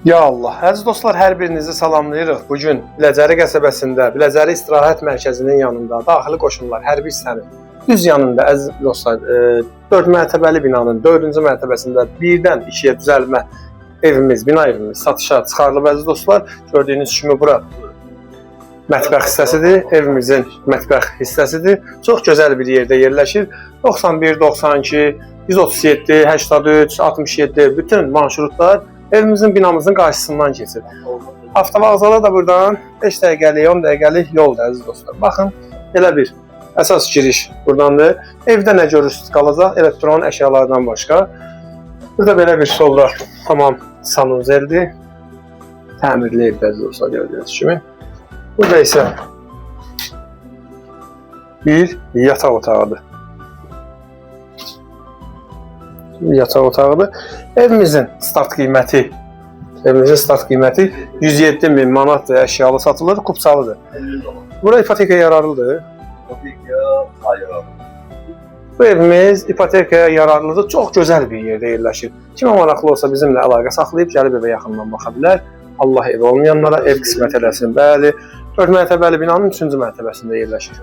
Ya Allah, əziz dostlar, hər birinizi salamlayırıq. Bu gün Biləcəri qəsəbəsində, Biləcəri İstirahət Mərkəzinin yanında, daxili qoşunlar hərbi hissənin düz yanında, əziz dostlar, 4 mərtəbəli binanın 4-cü mərtəbəsində 1-dən 2-yə düzəlmə evimiz, bina evimiz satışa çıxarılıb, əziz dostlar. Gördüyünüz kimi bura mətbəx hissəsidir, evimizin mətbəx hissəsidir. Çox gözəl bir yerdə yerləşir. 91, 92, 137, 83, 67 bütün marşrutlar evimizin, binamızın qarşısından keçir. Avtovağzala da buradan 5 dəqiqəlik, 10 dəqiqəlik yoldur, əziz dostlar. Baxın, elə bir əsas giriş burdandır. Evdə nə görürsünüz qalacaq elektron əşyalardan başqa. Burada belə bir solda tamam sanuzeldir. Təmirli evdə, əziz dostlar, gördüyünüz kimi. Burada isə bir yataq otağıdır. Yataq otağıdır. Evimizin start qiyməti 107 min manatdır, əşyalı satılır, kupçalıdır. Bura ipotekaya yararlıdır. Hayır abi. Bu evimiz ipotekaya yararlıdır. Çox gözəl bir yerdə yerləşir. Kimə maraqlı olsa bizimlə əlaqə saxlayıb gəlib evə yaxından baxa bilər. Allah ev olmayanlara ev qismət eləsin. Bəli, 4 mərtəbəli binanın 3-cü mərtəbəsində yerləşir.